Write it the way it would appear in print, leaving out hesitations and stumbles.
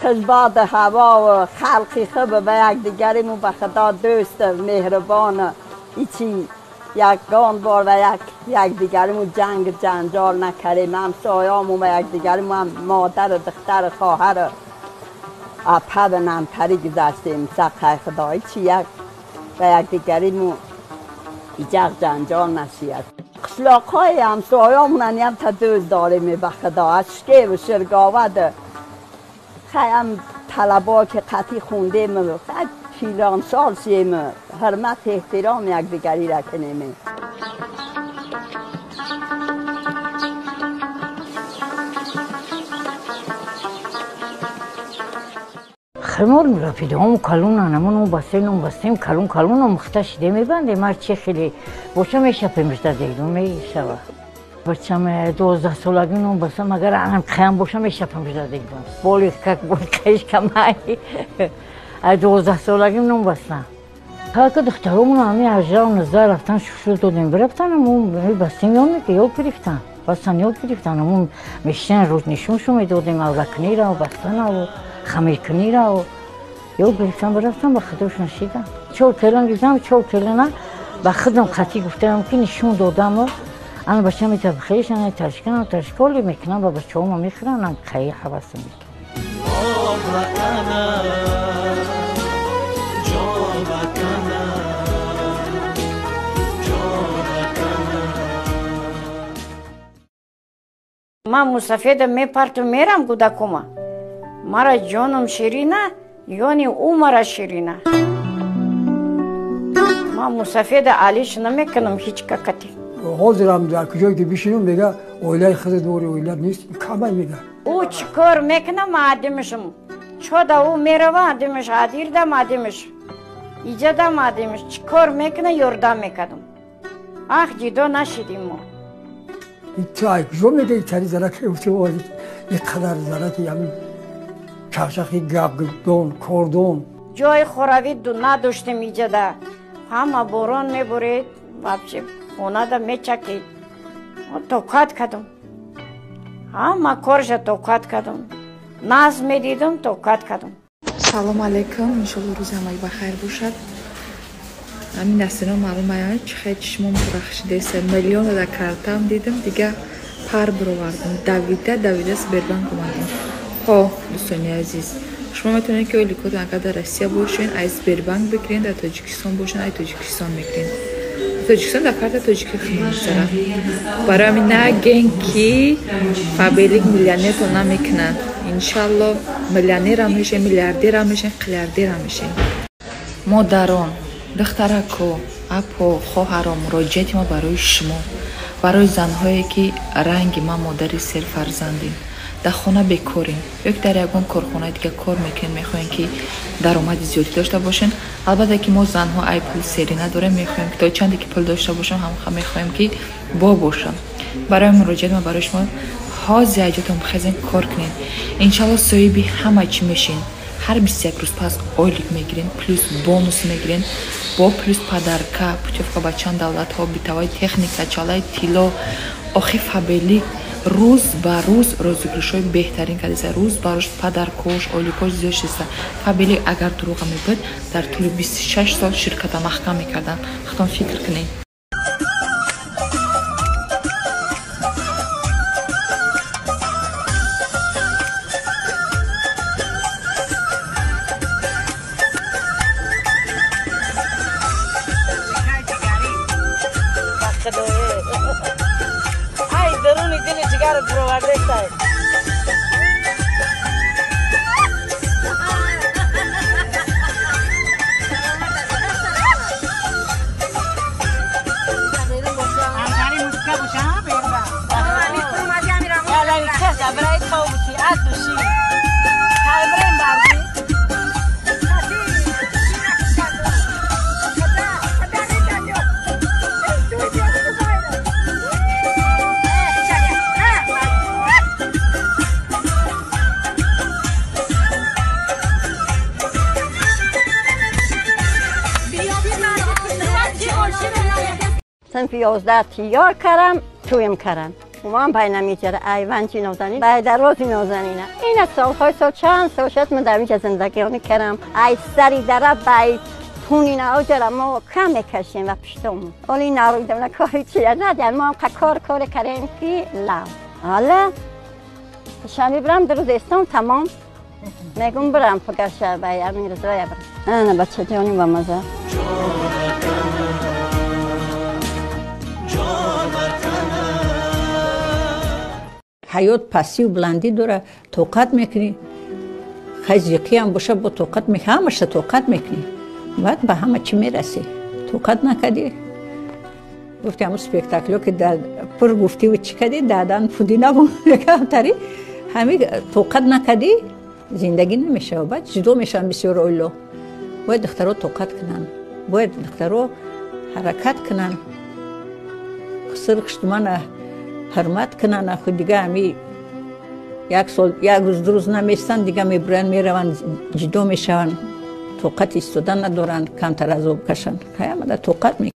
خوشباد هوا و خلقی خوب به یک دیگریمو به خدا دوست مهربان ایچی یک گان بار و یک دیگریمو جنگ جنجال نکردیم. همسایه‌مون و یک دیگریمو هم مادر و دختر خواهر اپه و نمتری گذشتیم. سقای خدا ایچی یک و یک دیگریمو ایجاق جنجال نشید. قشلاق‌های همسایه‌مون هم تا دوست داریم به خدا. از شکه و شرگاوه خیلی طلبا که قطعی خوندیم خیلی پیران سال شیم حرمت احترام یک دیگری را کنیم. خمار میرفیده هم کلون انمون بستیم بستیم کلون کلون مخته شده میبندیم. هر چی خیلی باشه میشپیمش در دیگه میشوه. بچم 12 سالگی نون بستم اگر انم خیام باشه میشپمش در دیگه. بالی کک بود کش کمای 12 سالگی نون بستم. تا که دخترمون همی 18 و 19 رفتن شوشو دادیم برفتن همون بستیم یا میگه یاد گرفتن. بستن یاد گرفتن همون میشن روز نشونشو میدادیم اورکنی را و بستن و خمیرکنی را و یاد گرفتن برفتن به خودشون شیدن. 4 کلن گرفتم 4 کلن به خودم خطی گفتم که نشون دادم و انا بچه‌م تبخیش انا تشکن تشکالی میکنم و بچه‌هام میخورن هم خیلی حواسم میکنم. من مسافر میپرتم میرم گودکوما. مرا جانم شیرینه یعنی او مرا شیرینه. من مسافر علیش نمیکنم هیچ کتی. ҳозирам дар куҷое ки бишинам мега оилаи худат дори оилат нест камай мега. Ӯ чӣ кор мекунам адимишам. Чода ӯ мерава адимиш адирдам адимиш. Иҷадам адимиш. Чӣ кор мекуна ёрдам мекардам. Ах ҷидо нашидим мо. Тай куҷо мега итари зараки ин қадар зараки ҳамин чахчахи гапдон кордон. Ҷои хоравӣ надоштем иҷада. Ҳама борон мебурид вообще хонада мечакид. Тоқат кардам. Ҳама корша тоқат кардам. Наз медидам, тоқат кардам. Салом алейкум. Иншолло рӯзи ҳамаи бахайр бошад. Ҳамин дастино маълум ая чӣ хел чишмом рахшидеса. Миллионо дар картам дидам, дига пар бировардам. Давида давида Сбербанк омадам. Хо, дӯстони азиз, шумо метавонед ки ойликотон агар дар Россия бошен, аз Сбербанк бигирен, дар Тоҷикистон бошен, аз Тоҷикистон мегирен. Тоҷикистон дар карта тоҷикӣ мегузарад. Барои ҳамин наген ки Фаберлик миллионертон намекунад. Иншалло миллионерам мешем, миллиардерам мешем, қилиардерам мешем. Модарон, духтарако, апо, хоҳаро, муроҷиати мо барои шумо, барои занҳое ки ранги ман модари серфарзандем, дар хона бекорем ё ки дар ягон корхонаи дига кор мекунем, мехоҳем ки даромади зиёдӣ дошта бошем. Албатта ки мо занҳо ай пул серӣ надорем, мехоҳем ки то чанде ки пул дошта бошем, ҳамха мехоҳем ки бо бошам. Барои муроҷиат ма барои шумо ҳозир аҷотон бихезен кор кунед. Иншалло соҳиби ҳама чӣ мешин. Ҳар 21 рӯз пас ойлик мегирен, плюс бонус мегирен, бо плюс подарка, путёвка ба чанд давлатҳо, битавои техника, чалаи тилло. Охи Фаберлик рӯз ба рӯз розыгрышҳои беҳтарин кардеса, рӯз ба рӯз подаркош, ойликош зиёд шудеса. Фаберлик агар дурӯға мебуд, дар тӯли 26 сол ширката маҳкам мекарданд. Худтон фикр кунед. صنف 11 تیار کردم، تویم کردم. من پای نمیچره ایوان چی نازنین بای دروازی نازنینه. این از سالهای سال چند سال شد من در اینجا زندگی میکردم. ای سری دره بای تونی نه ما کم میکشیم و پشتم. ولی نرویدم نه کاری چیه نه ما هم کار کار کردیم که لا. حالا شنبه برم در روز استم تمام. میگم برم پگاه بای امیر رضای برم. نه بچه جانی با مزه. ҳаёт пастию буландӣ дора, тоқат мекунӣ. Хай зиқӣ ҳам боша, бо тоқат ҳамаша тоқат мекунӣ, баъд ба ҳама чӣ мерасӣ. Тоқат накардӣ, гуфти ҳамун спектаклё ки пур гуфтиву чӣ кардӣ, дадан пудӣ набуд. Тари ҳами тоқат накардӣ, зиндагӣ намешава, баъд ҷудо мешаванд бисёр оило. Бояд духтаро тоқат кунанд, бояд духтаро ҳаракат кунанд, сир хуштумана ҳурмат кунанд. Аху дига ҳами як сол, як рӯз, 2 рӯз наместанд, дига мебуранд, мераванд, ҷудо мешаванд, тоқат истодан надоранд, камтар азоб кашанд. Ҳамада тоқат мекунанд.